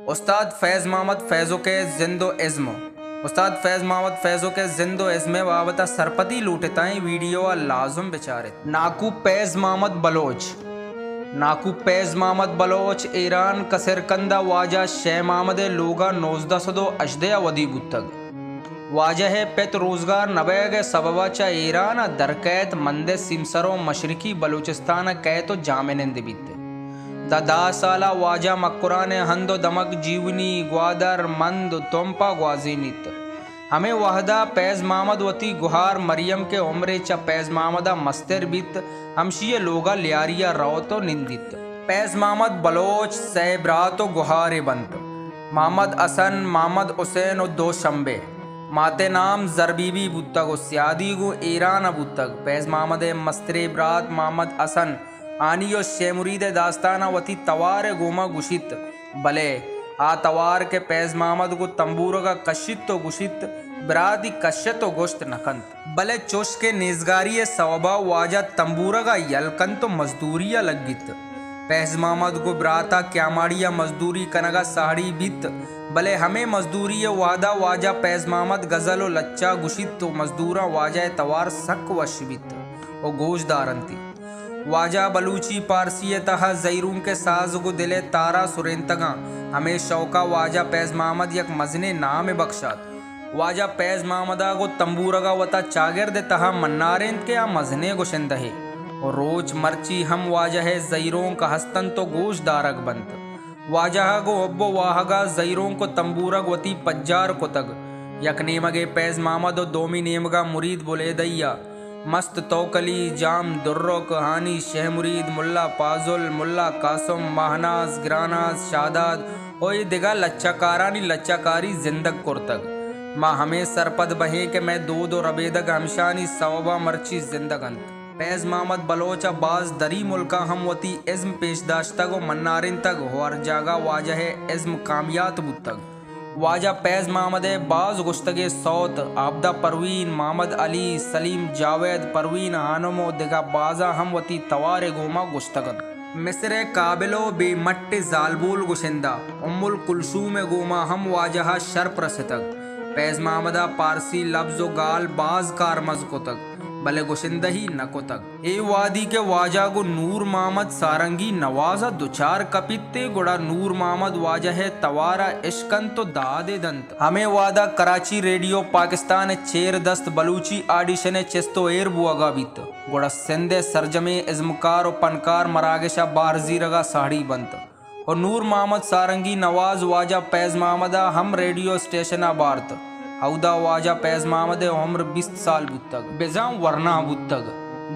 استاد فیض محمد فیضک ءِ زند و ازم۔ استاد فیض محمد فیضک ءِ زند و ازم ءِ بابت ءَ سرپدی لوٹ ات ءَ اے ویڈیو ءَ لازم بچار ات۔ ناکو فیض محمد بلوچ۔ ناکو فیض محمد بلوچ ایران کسرکند ءَ واجہ شے محمد ءِ لوگ ءَ نوزدہ سد و ہژدہ ءَ ودی بوتگ۔ واجہ ءِ پت روزگار نہ بئیگ ءِ سبب ءَ چہ ایران ءَ در کئیت، مند ءِ سیمسر و مشرقی بلوچستان ءَ کئیت و جاہمنند بیت۔ داں دہ سال ءَ واجہ مکران ءِ ہند و دمگ جیونی، گوادر، مند و تمپ ءَ گوازینیت۔ ہمے وہد ءَ فیض محمد وتی گہار مریم کہ عمرے چہ فیض محمد ءَ مستر بیت، ہمشی ءِ لوگ ءَ لیاری ءَ روت و نندیت۔ فیض محمد بلوچ سئے برات و گہارے بنت، محمد حسن، محمد حسین و دوشمبے۔ مات ءِ نام زر بی بی بوتگ و سیادی گوں ایران ءَ بوتگ۔ فیض محمد ءِ مستریں برات محمد حسن ہانی و شے مرید ءِ داستان ءَ وتی توار ءِ گوما گوشیت، بلے آ توار کہ فیض محمد گوں تمبورگ ءَ کشیت و گوشیت، براتی کشت و گوشت نہ کنت۔ بلے چوش کہ نیزگاری ءِ سوب ءَ واجہ تمبورگ ءَ یل کنت و مزدوری ءَ لگیت۔ فیض محمد گوں برات ءَ کیاماڑی ءَ مزدوری کنگ ءَ ساڑی بیت، بلے ہمے مزدوری ءِ وہد ءَ واجہ فیض محمد غزل و لچہ گوشیت و مزدوراں واجہ ءِ توار سک وش بیت و گوش دارنتی۔ واجہ بلوچی پارسی ءِ تہا زہیرونک ءِ ساز گوں دل ءِ تار ءَ سرینتگاں، ہمے شوق ءَ واجہ فیض محمد یک مزنیں نامے بکشات۔ واجہ فیض محمد ءَ گوں تمبورگ ءَ وتا چاگرد ءِ تہا منارینت کہ آ مزنیں گشندہے و روچ مرچی ہم واجہ ءِ زہیرونک ہست انت و گوش دارگ بنت۔ واجہ ءَ گوں حب و واہگ ءَ زہیرونک و تمبورگ وتی پجار کتگ۔ یک نیمگے فیض محمد و دومی نیمگ ءَ مرید بلیدئی ءَ مست توکلی، جام درک، ہانی شے مرید، ملا پازل، ملا قاسم، ماہناز، گراناز، شاداد و اے دگہ لچہ کارانی لچہ کاری زندگ کرتگ۔ ما ہمے سرپد بہیں کہ مئے دود و ربیدگ ہمشانی سوب ءَ مرچی زندگ انت۔ فیض محمد بلوچ ءَ باز دری ملکاں ہم وتی ازم پیش داشتگ و منارینتگ و ہر جاگہ واجہ ءِ ازم کامیات بوتگ۔ واجہ فیض محمد ءِ باز گوشتگیں سوت، عابدہ پروین، محمد علی، سلیم جاوید، پروین ہانم و دگہ بازاں ہم وتی توار ءِ گوما گوشتگ انت۔ مصر ءِ قابل و بے مٹ ءِ زالبول گشندہ ام الکلثوم ءِ گوما ہم واجہ ءَ شرپ رستگ۔ فیض محمد ءَ پارسی لبز و گال باز کارمرز کتگ، بلے گشندہی نہ کتگ۔ اے وہدی کہ واجہ گوں نور محمد سارنگی نواز ءَ دچار کپیت، گڑا نور محمد واجہ ءِ توار ءَ اشکنت و دادے دنت۔ ہمے وہد ءَ کراچی ریڈیو پاکستان ءِ چیر دست بلوچی آڈیشن ءِ چست و ایر بوہگ ءَ بیت، گڑا سندھ ءِ سرجمیں ازمکار و پنکار مراگش ءَ بہر زیرگ ءَ ساڑی بنت۔ و نور محمد سارنگی نواز واجہ فیض محمد ءَ ہم ریڈیو اسٹیشن ءَ بارت۔ اودا واجہ فیض محمد ءِ عمر بیست سال بوتگ، بزاں ورنا بوتگ۔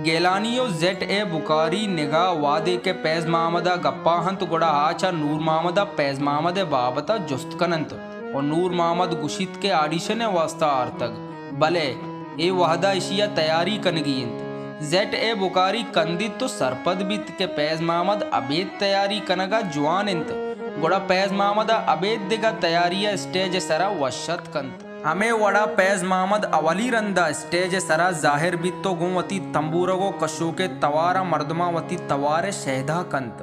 گیلانی و زیٹ اے بخاری نگاہ وہدے کہ فیض محمد ءَ گپا انت، گڑا آ چہ نور محمد ءَ فیض محمد ءِ بابت ءَ جست کن انت و نور محمد گوشیت کہ آڈیشن ءِ واستا آرتگ، بلے اے وہد ءَ ایشی ءَ تیاری کنگی انت۔ زیٹ اے بخاری کندیت و سرپد بیت کہ فیض محمد ابید تیاری کنگ ءَ جوان انت، گڑا فیض محمد ءَ ابید دگہ تیاری ءَ اسٹیج ءِ سرا وش اتک کنت۔ ہمے وڑا فیض محمد اولی رندا اسٹیج ءِ سرا ظاہر بیت و گوں وتی تمبورگ و کشوک ءِ توار ءَ مردماں وتی توار ءِ شیدا کنت۔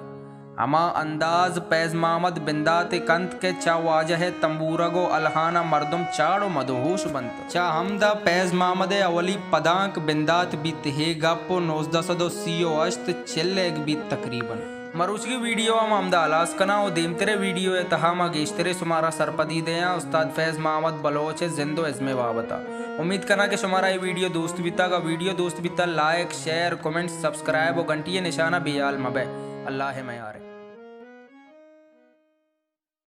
ہما انداز فیض محمد بندات ءَ کنت کہ چہ واجہ ءِ تمبورگ و الہان ءَ مردم چاڑ و مدہوش بنت۔ چہ ہمدا فیض محمد ءِ اولی پدانک بندات بیت۔ ہے گپ و نوزدہ سد و سی و ہشت چل ایگ بیت تقریباً۔ مروچگی ویڈیو ءَ ما ہمدا ہلاس کناں و دیمترے ویڈیو ءِ تہا ما گیشترے شمارا سرپدی دیاں استاد فیض محمد بلوچ ءِ زند و ازم ءِ بابت ءَ۔ امید کناں کہ شمارا اے ویڈیو دوست بیتگ۔ اگاں ویڈیو دوست بیتگ، لائک، شیئر، کمنٹ، سبسکرائب و گھنٹی ءِ نشان ءَ بے حال مہ بئے۔ اللہ ءِ میار ات۔